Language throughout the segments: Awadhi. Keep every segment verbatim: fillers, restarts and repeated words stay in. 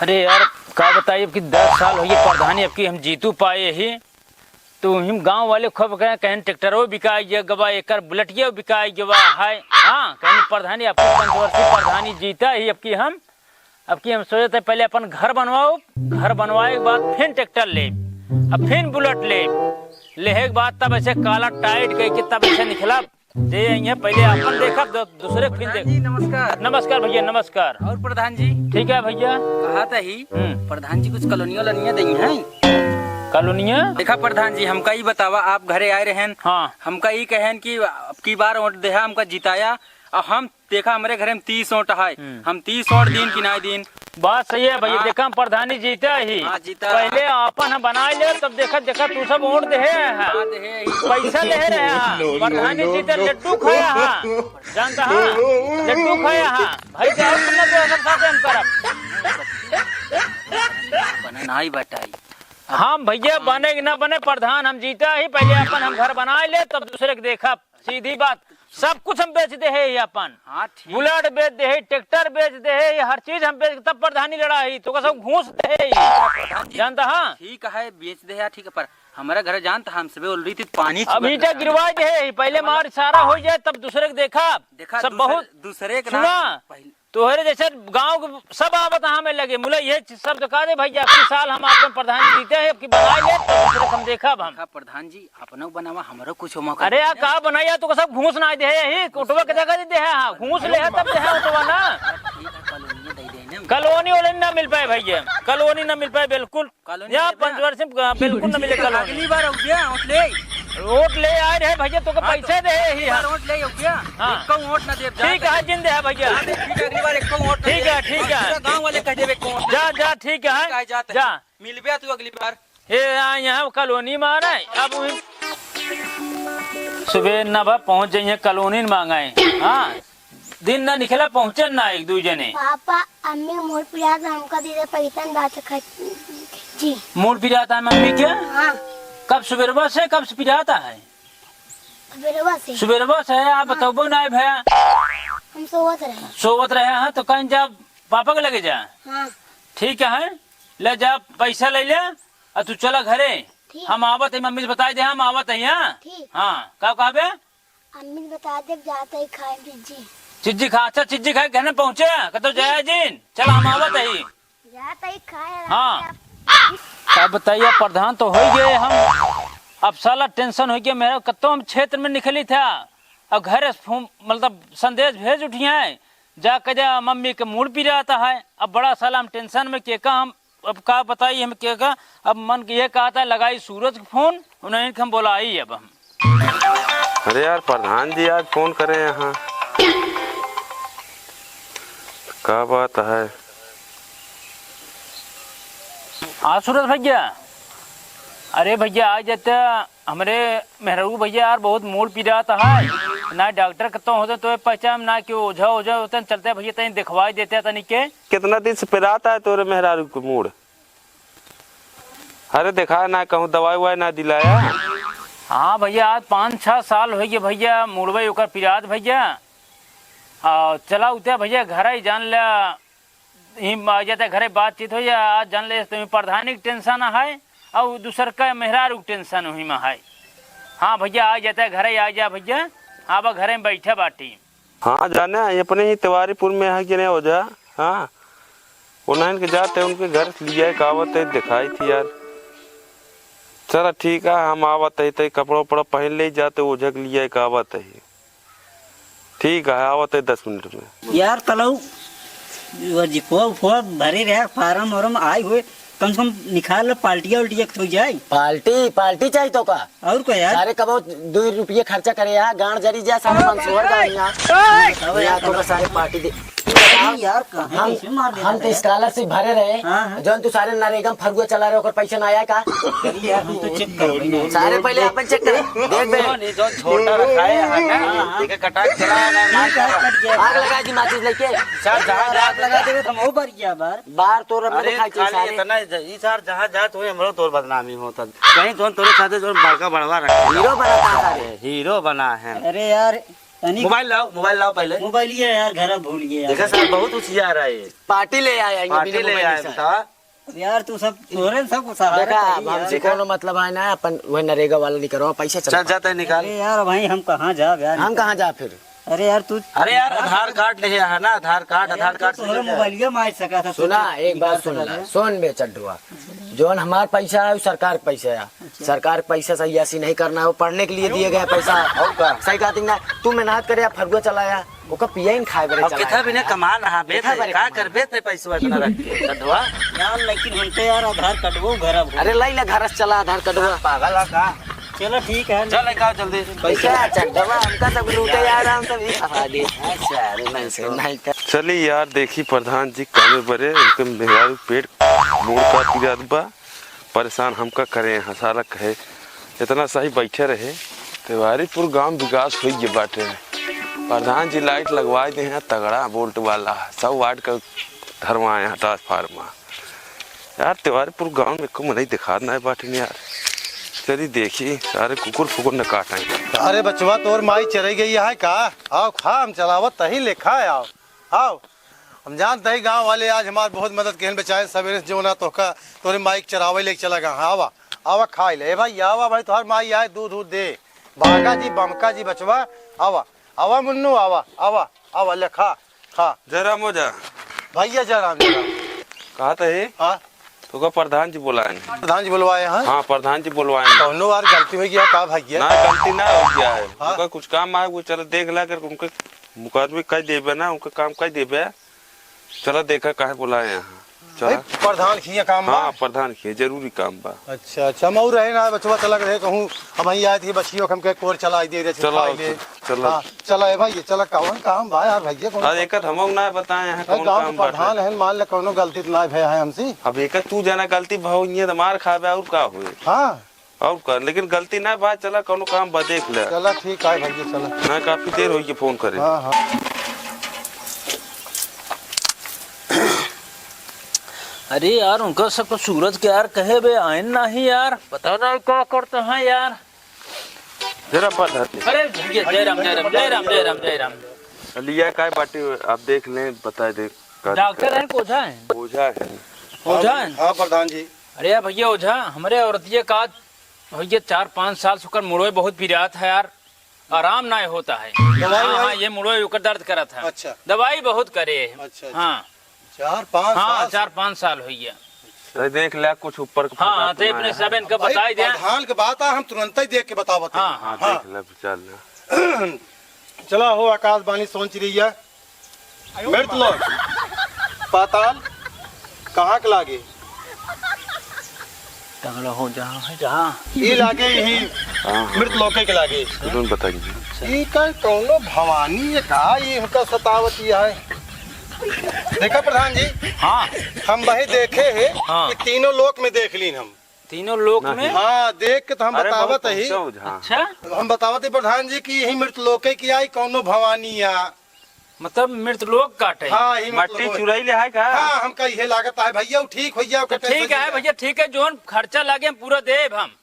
अरे यार, का बताई, अब की दस साल होइ गए प्रधानी, अब की हम जीतू पाए ही, तो हम गाँव वाले खूब कहें, कहें ट्रैक्टरो बिकाई गवा, एकर बुलेटियो बिकाई गवा है। हाँ, कहें प्रधानी, अब की पंचवर्षीय प्रधानी जीता ही, अब की हम, अब की हम सोचे थे पहले अपन घर बनवाओ, घर बनवाए के बाद फिर ट्रैक्टर ले, अब फिर बुलेट ले, लेहे के बाद तब ऐसे काला टाइट कह के तब ऐसे निकला। दे, यहाँ पहले अपन देखब, दू-, दूसरे के फिर प्रधान देख। जी, नमस्कार। नमस्कार भैया, नमस्कार। और प्रधान जी? ठीक है भैया। कहा था ही, हम्म। प्रधान जी कुछ कॉलोनिया वॉलोनिया देई हैं? कॉलोनिया? देखा प्रधान जी, हमका ई बतावा, आप घरे आए रहेन, हाँ। हमका ई कहेन कि अब की बार वोट देहा, हमका जिताया, और हम देखा हमरे घरे में तीस वोट है, हम्म। हम तीस वोट दीन कि नाहीं दीन? बात सही है भैया, हाँ। देखा हम प्रधानी जीता ही। हाँ, जीता। पहले अपन हम बनाए ले, तब देखा, देखा तू सब वोट देहे है। हाँ, देहे ही। पैसा देहे रहे हैं। No, no, प्रधानी no, जीते no। लड्डू खाया है। जानता है? लड्डू खाया है। भाई जाओ तुम लोग तो सब साथ हम करब। बने नाहीं बताई। हम भैया बने कि ना बने प्रधान, हम जीता ही, पहले अपन हम घर बनाए ले, तब दूसरे के देखब। सीधी बात, सब कुछ हम बेच देहे ही अपन। हाँ, ठीक। बुलेट बेच देहे, ट्रैक्टर बेच देहे, हर चीज हम बेच, तब प्रधानी लड़ा ही, तो का सब घूस देहे ही। प्रधान जी, जानता हाँ? ठीक है, बेच देहे, ठीक है, पर हमारा घर जानता, हम सबे already पानी अब छुअत ईंटा रहता। गिरवा देहे ही, पहले हमारा मार सारा हो जाए, तब दूसरे के देखा। देखा, सब दूसरे, बहुत दूसरे के सुना। ना, पहले तोहरे जैसे गाँव के सब आवत हमें लगे, मुला ये चीज सब तो कह दे भैया, अबकी साल हम आपन प्रधान जीते हैं, अबकी बनाए ले, तो दूसरे हम देखब हम। देखा प्रधान जी, अपनो बनावा, हमरो कुछ मौका अरे दे यार, ना। का बनाई यार, तू सब घूस ना दे, यही कोटवा के जगह दे है, हाँ, घूस ले है तब दे है ओटवा ना। ठीक है, कॉलोनी दे दे ना। कॉलोनी वोलोनी ना मिल पाए भैया, कॉलोनी ना मिल पाए बिल्कुल। कॉलोनी यहाँ देबे? पंचवर्षी में, हाँ, बिल्कुल न मिले कॉलोनी। अगली बार आउबे, वोट ले। वोट ले आए रहे भैया, तोके हाँ, तो पैसे दे ही अगली बार हम। वोट ले आउबे। हाँ। एको वोट ना देब, जा ठीक है, तक। जिंदे है भैया। हाँ, ठीक है, अगली बार एको वोट ना ठीक देब। है, ठीक है। पूरा गाँव वाले कह देबे, एको वोट ना जा, देब। जा, ठीक है। ठीक है, जा तक। जा। मिलबे तू अगली बार। ए, आ, यहाँ कॉलोनी में आ रहा है। अब वही सुबह न भा पहुँच जाइए कॉलोनी में मांगा है। हाँ। दिन ना निकला, पहुँचे ना एक दू जने। पापा, अम्मी मूड़ पिरात है, हमका दे दे पैसा, हम जात खा-, जी। मूड़ पिरात है मम्मी के? हाँ। कब सुबेरवा से, कब से पिरात है? सुबेरवा से। सुबेरवा से, आप हाँ। बतौबो ना है भैया। हम सोवत रहे। सोवत रहे हैं, तो कहीं जा पापा के लगे जा। हाँ। ठीक है, ले जा पैसा ले ले, और तू चला घरे। ठीक। हम आवत है, मम्मी से बताई दे, हम आवत है यहाँ। ठीक। हाँ, का कहबे? अम्मी बता दे, जाते ही खाए चिज्जी। चिज्जी खा, अच्छा चिज्जी खाए घर में पहुँचे, कतो जाए जिन, चल हम आवत ही। जाते ही खाए। हाँ। अब बताइए, प्रधान तो होइ गए हम, अब साला tension होइ गया मेरा, कतो हम क्षेत्र में निकली था, अब घर से फोन, मतलब संदेश भेज उठी हैं, जा कह दे मम्मी के मूड़ पिरात है, अब बड़ा साला हम tension में के का हम अब का बताई हम के का, अब मन के ये कहत है लगाई सूरज के फोन, उन्हें के हम बोलाई अब हम। अरे यार, प्रधान जी आज फोन करे यहाँ, का बात है? हाँ सूरज भैया, अरे भैया आ जाते हमरे मेहरारू भैया यार बहुत मूड़ पिरात है, ना डॉक्टर कतो होते तो पहचान, ना कि ओझा ओझा होते, चलते भैया तनी देखवाई देते तनी के। कितना दिन से पिरात है तोरे मेहरारू के मूड़? अरे देखा ना कहूँ दवाई उवाई ना दिलाया। हाँ भैया, आज पाँच छः साल होइ गए भैया, मूड़वा ओकर पिरात भैया। आ, चला उते भैया घर ही जान ले, ही आ जाते घरे बातचीत होइ जाए। आज जान ले तुम्हें प्रधानी के tension है और दूसर का मेहरारू के tension वही में है। हाँ भैया, आ जाते घरे आ जा भैया, हाँ बा घरे में बैठे बाटी। हाँ जाने, ये अपने ही तिवारीपुर में है कि नहीं ओझा? हाँ, उन्हन के जाते उनके घर से लिया एक आवत है, दिखाई थी यार। चला ठीक है, हम आवत है, ते कपड़ा उपड़ा पहन ले जाते ओझा के लिया एक आवत है। ठीक है, आवत है दस मिनट में। यार तलऊ, वो जिपवा उफवा भरे रहे, फार्म वार्म आए हुए, कम से कम निकाल लो, पार्टिया उल्टिया तो जाए। पार्टी, पार्टी चाहिए तो का? और का यार? सारे कबो दो रुपये खर्चा करे यार, गांड जरी जा, सारे मंसूर गांड यहाँ। ओए! यहाँ तो का सारे पार्टी दे। अरे यार, कहाँ हम, कैसे मार देता हम तो है? Scholarship भरे रहे, हाँ, हाँ। जौन तू सारे नरेगा में फगुआ चला रहे, ओकर पैसा ना आया का? अरे यार, हम तो check करबे ना। सारे पहले अपन check कर, देख बे। नहीं, जो छोटा रखा है यहाँ का, हाँ, हाँ। एक कटाक चला है ना, मार ठीक है, कट गया। आग लगा दी माचिस लेके। सर, जहाँ आग लगा देबे तो हम और बढ़ गया बार। बार तोर हम अरे, खाई खाली सारे। इतना ज-, ई सार जहाँ जात होए, हमरो तोर बदनामी होता। कहीं जौन तोरे साथे जौन बड़का बड़वा रखा है। हीरो बना था सारे। हीरो बना है। अरे यार, तनी मोबाइल लाओ, मोबाइल लाओ पहले। मोबाइल ये यार, घर भूल गए यार। देखा साहब, बहुत होशियार है ये। पार्टी ले आए, आएंगे पार्टी बिना ले मोबाइल आए, से। बताओ। अब यार, तू सब तोरे सब सहारा देखा, करी अब यार। हमसे देखा? कोनो मतलब है ना, अपन वह नरेगा वाला निकलवा, पैसा चल चल, जाते हैं, निकाल। अरे यार, भाई, हम कहाँ जाब यार? हम कहाँ जाब फिर? अरे यार, तू अरे यार, आधार कार्ड नहीं है ना, आधार कार्ड, अरे आधार यार, कार्ड तू से तोहरे ले जाए। मोबाइलिया मार सका था, सुना, तू एक बात निकाल सुन सका ले, था। सुन बे चड्ढुआ, जौन हमार पैसा है, वो सरकार के पैसा है। अच्छा। सरकार के पैसा सही ऐसी नहीं करना है, वो पढ़ने के लिए दिए गए पैसा। और का? सही कहती ना, तू मेहनत करे या फरुआ चलाया, ओकर पियइन खाए बरे अब चला कितना है। बिना कमा रहा बे, कितना बरे का कमा? करबे ते पैसवा इतना रख के, चड्ढुआ? यार, लेकिन हमके यार आधार कार्डवो घर अब अरे, लाई ले घर से चला आधार कार्डवा। पागल है का? चलो, ठीक है। चल, लेके आओ जल्दी। पैसा चड्ढुआ, हमका सब लूटे यार, हम सब ही खा दे। अच्छा, अरे, नहीं, सर, नहीं कर। चली यार, देखी प्रधान जी कामे बरे, उनके मेहरारू पेट मूड़ का पिरात बा। परेशान हमका करे, हंसाला कहे, इतना सही बैठे रहे। तिवारीपुर गांव विकास होइ गए बाटे। प्रधान जी लाइट लगवाए दे हैं, तगड़ा वोल्ट वाला, सब वाट का धरवाए हैं ट्रांसफार्मर। यार, तिवारीपुर गांव में एको मनई दिखात नाहीं बाटे यार। चली देखी, सारे कुकुर फुकुर न काटें। अरे बचवा, तोर माई चरई गई है का? आओ खा, हम चलावत तही लेखा आओ, आओ। हम जानत ही गाँव वाले आज हमार बहुत मदद केहन बेचारे, सबेरे से जो ना तोहका तोरे माई के चरावे लेके चला गा। आवा, आवा खाई ले। ए भाई, आवा भाई, तोहर माई आए, दूध, दूध दे। भागा जी, बमका जी, बचवा, आवा, आवा मुन्नू, आवा, आवा, आवा, ले खा, खा। जयराम ओझा। भैया जयराम, जयराम। कहा था ये? हाँ। तोका प्रधान जी बोलाए हैं। प्रधान जी बुलवाए हैं? हाँ, प्रधान जी बुलवाए हैं। कौनो बार गलती हो गया का भैया? ना, गलती ना हो गया है। हाँ। उनका कुछ काम आए, वो चलो देख ला कर उनके मुकदमे कह देबे ना, उनका काम कह देबे। चला देखा काहे बुलाए हैं। चला। भाई, प्रधान खिया काम बा? हाँ, प्रधान खिया, जरूरी काम बा। अच्छा, अच्छा, हम और रहे ना, बचवा चला रहे कहूँ, हम ही आए थे, बच्चियों के हमके कोर चला दे रहे, चला, खाई ले। चला। हाँ, चला, ए भाई, ये चला, कौन काम बा यार, भैया, कौन अरे, काम? एक हमहू ना बताए हैं, भाई, कौन गाँव काम के प्रधान बाटे। हैं, मान ले, कौनो गलती तो ना भय है हमसे। अब एक तू जाना गलती भाव, ये तो मार खाबे, और का होए? हाँ। और का, लेकिन गलती ना बा, चला कौनो काम बा, देख ले। चला ठीक है भैया, चला। ना, काफी देर होई के फोन करे। हाँ, हाँ। अरे यार, उनका सबको सूरज के यार कहे बे, आयन नहीं यार, पता नहीं का करते हैं यार। जरा बात हटे। अरे भैया, जय राम, जय राम, जय राम, जय राम, जय राम। लिया काय बाटे, आप देख लें, बता दे। का डॉक्टर दिक्कत हैं, ओझा हैं? ओझा हैं। ओझा हैं? हाँ, प्रधान जी। अरे यार भैया ओझा, हमरे औरतिया का भैया चार पाँच साल से ओकर मुड़वे बहुत पिरात है यार, आराम ना होता है। दवाई हाँ, ववाई? हाँ, ये मुड़वे ओकर दर्द करत है। अच्छा। दवाई बहुत करे। अच्छा, अच्छा। हाँ। चार पाँच हाँ, साल से? चार पाँच साल हो गया। तो देख ले कुछ ऊपर का हाँ, फटाक तो अपने ना है। सब इनका भाई, बताई दे। प्रधान के बात है, हम तुरंत ही देख के बतावत हैं। हाँ। हाँ, हाँ। देख ले, चल ले। चला हो आकाशवाणी सोच रही है। मृत लोक, पाताल, कहाँ के लागे? टंगड़ा हो जहाँ है, जहाँ। ई लागे ही हाँ, हाँ। मृत लोके के लागे। तुरंत बताइए। ई का कौनो भवानी है का? ये इनका सतावत ये है। देखा प्रधान जी, हाँ। हम वही देखे हैं हाँ। कि तीनों लोक में देख लीन हम। तीनों लोक नहीं। में? हाँ, देख के तो हम अरे, बतावत बहुत ही। पहुँचा ओझा। अच्छा। हम बतावत ही प्रधान जी कि यही मृत लोके की आई कौनो भवानी या मतलब मृत लोक काटे। हाँ, ही मट्टी मतलब चुराई ले है का? हाँ, हमका इहे लागत है भैया, उ ठीक हो जाओ, तो कटे ठीक से है जाओ। भैया, ठीक है, जोन खर्चा लागे हम पूरा देब हम।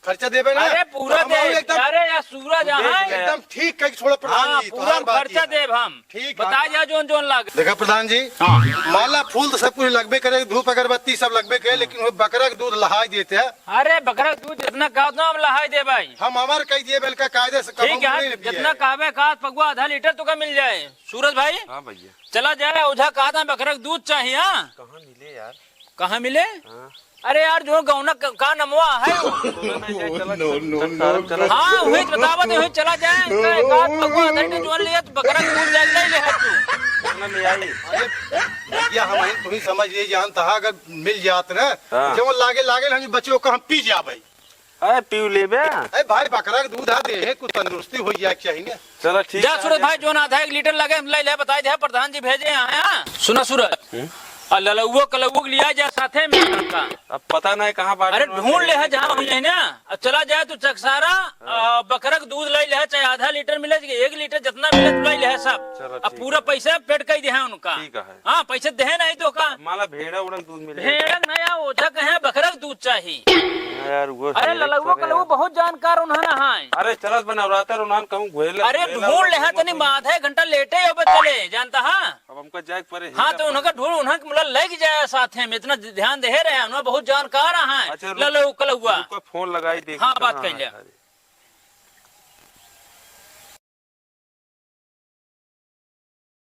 खर्चा देबे ना? अरे पूरा हम देब। एकदम अरे यार सूरज देख यहाँ ले। एकदम ठीक कह के छोड़ा प्रधान हाँ, जी, पूरा तोहार बात खर्चा ये है। देब हम। ठीक बता है। जा जोन जोन लागे। देखा प्रधान जी, हाँ। माला फूल तो सब कुछ लगबे करे, धूप अगरबत्ती सब लगबे करे, लेकिन वो बकरा के दूध लहाई देते हैं। अरे बकरा के दूध जितना कहा उतना हम लहाई देब भाई। हम हमार कह दिए बेल का कायदे से कबो ठीक है, मुड़े न पिए। जितना कहबे कहा पगुआ आधा लीटर तो का मिल जाए। सूरज भाई, हाँ भैया। चला जाए, ओझा कहा था बकरा के दूध चाहिए, हाँ? कहाँ मिले यार? कहाँ मिले? हाँ। अरे यार, जो गौना क-, का नमवा है वो। चला, चला, चला, चला, चला। हाँ, वही बतावत है, वही चला जाए। का, का पगुआ आधा लीटर जोन लिया, तो बकरा के दूध जाए, नहीं ले है तू। चला, ले आई। अरे, भैया, हम ही, तू ही समझ ले, जानता है, अगर मिल जात ना, हाँ। जो लागे, लागे, हम बच्चों का हम पी जाबे। अरे पीऊ लेबे। अरे भाई, बकरा के दूध आ दे, कुछ तंदुरुस्ती हो जाए के चाहिए ना। चलो ठीक जा है। सूरज भाई, जोन आधा एक लीटर लगे, हम ले ले, बताई दे, प्रधान जी भेजे यहाँ, हाँ? सुना सूरज, हम्म? आ ललउआ कलउआ के लिया जा साथे में उनका। अब पता नहीं कहाँ बाटे अरे उनका। ढूंढ ले है जहाँ हुई है ना। अब चला जाए तू चकसारा, हाँ। आ, बकरक दूध ले ले, चाहे आधा लीटर मिले, चाहे एक लीटर, जितना मिले तू ले ले है सब। चलो, अब ठीक पूरा है। पैसा पेड कइ दे है उनका। ठीक है। हाँ, पैसे दे नहीं तो का। माला भेड़ा उड़क दूध मिले। भेड़क नहीं, आ, ओझा कहे बकरक दूध चाही। हाँ यार, वो अरे है, ललउआ पर कलउआ यार। बहुत जानकार उन्हन है। अरे चलत बा नवरात्र उन्हन कहूँ घुएले, अरे घुएला ढूंढ ले है, उन्हन तनी कहूँ। आधा घंटा लेटे हो बे चले, जानता है? अब हमका जाए के पड़े, हाँ, हीरा तो पर। उनका ढूंढ, उन्हन के मुला लेके जाए साथे में, इतना ध्यान दे रहे हैं, उन्हन बहुत जानकार हैं। अच्छा, रुक, ललउ कलउआ। रुको, फोन लगाई, देखी हाँ, बात कहाँ कइले। है, अरे।